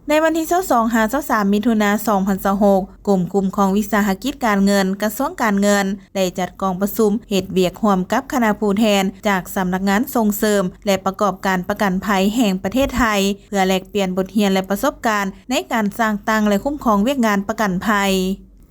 ໃນວັນທີຊາວສອງ ຫາ ຊາວສາມ ມິຖຸນາ ສອງພັນຊາວຫົກ ກົມຄຸ້ມຄອງວິສາຫະກິດການເງິນ ກະຊວງການເງິນ ໄດ້ຈັດກອງປະຊຸມເຮັດວຽກຮ່ວມກັບຄະນະຜູ້ແທນຈາກສຳນັກງານສົ່ງເສີມ ແລະ ປະກອບການປະກັນໄພແຫ່ງປະເທດໄທ ເພື່ອແລກປ່ຽນບົດຮຽນ ແລະ ປະສົບການໃນການສ້າງຕັ້ງ ແລະ ຄຸ້ມຄອງວຽກງານປະກັນໄພ.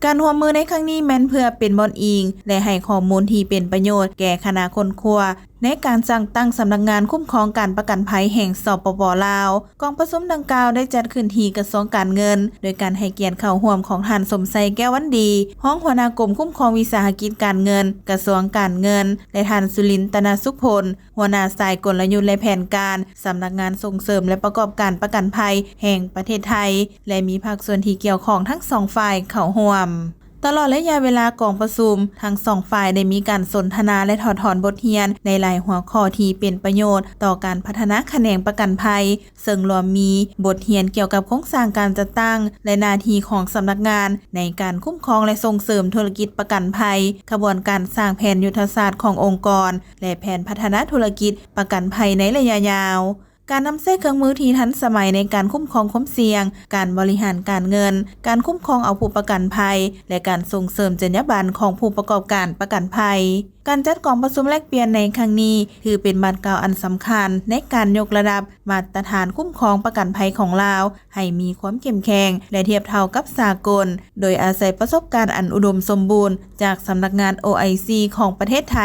ການຮ່ວມມືໃນຄັ້ງນີ້ແມ່ນເພື່ອເປັນບ່ອນອີງ ແລະ ໃຫ້ຂໍ້ມູນທີ່ເປັນປະໂຫຍດແກ່ຄະນະຄົ້ນຄວ້າ ໃນການສ້າງຕັ້ງສຳນັກງານຄຸ້ມຄອງການປະກັນໄພແຫ່ງ ສປປ ລາວ. ກອງປະຊຸມດັ່ງກ່າວໄດ້ຈັດຂຶ້ນທີ່ກະຊວງການເງິນ ໂດຍການໃຫ້ກຽດເຂົ້າຮ່ວມຂອງທ່ານ ສົມໄຊ ແກ້ວວັນດີ ຮອງຫົວໜ້າກົມຄຸ້ມຄອງວິສາຫະກິດການເງິນ ກະຊວງການເງິນ ແລະ ທ່ານ ສຸລິນ ຕະນະສຸພົນ ຫົວໜ້າສາຍກົນລະຍຸດ ແລະ ແຜນການ ສຳນັກງານສົ່ງເສີມ ແລະ ປະກອບການປະກັນໄພແຫ່ງປະເທດໄທ ແລະ ມີພາກສ່ວນທີ່ກ່ຽວຂ້ອງທັງສອງຝ່າຍເຂົ້າຮ່ວມ. ຕະຫຼອດໄລຍະເວລາກອງປະຊຸມ, ທັງສອງຝ່າຍໄດ້ມີການສົນທະນາ ແລະ ຖອດຖອນບົດຮຽນໃນຫຼາຍຫົວຂໍ້ທີ່ເປັນປະໂຫຍດຕໍ່ການພັດທະນາຂະແໜງປະກັນໄພ, ເຊິ່ງລວມມີບົດຮຽນກ່ຽວກັບໂຄງສ້າງການຈັດຕັ້ງ ແລະ ໜ້າທີ່ຂອງສຳນັກງານໃນການຄຸ້ມຄອງ ແລະ ສົ່ງເສີມທຸລະກິດປະກັນໄພ, ຂະບວນການສ້າງແຜນຍຸດທະສາດຂອງອົງກອນ ແລະ ແຜນພັດທະນາທຸລະກິດປະກັນໄພໃນໄລຍະຍາວ. ການນຳໃຊ້ເຄື່ອງມືທີ່ທັນສະໄໝໃນການຄຸ້ມຄອງຄວາມສ່ຽງ, ການບໍລິຫານການເງິນ, ການຄຸ້ມຄອງເອົາຜູ້ປະກັນໄພ ແລະ ການສົ່ງເສີມຈັນຍາບັນຂອງຜູ້ປະກອບການປະກັນໄພ. ການຈັດກອງປະຊຸມແລກປ່ຽນໃນຄັ້ງນີ້ ຖືເປັນບາດກ້າວອັນສຳຄັນໃນການຍົກລະດັບມາດຕະຖານຄຸ້ມຄອງປະກັນໄພຂອງລາວ ໃຫ້ມີຄວາມເຂັ້ມແຂງ ແລະ ທຽບເທົ່າກັບສາກົນ, ໂດຍອາໄສປະສົບການອັນອຸດົມສົມບູນຈາກສຳນັກງານ ໂອໄອຊີ ຂອງປະເທດໄທ.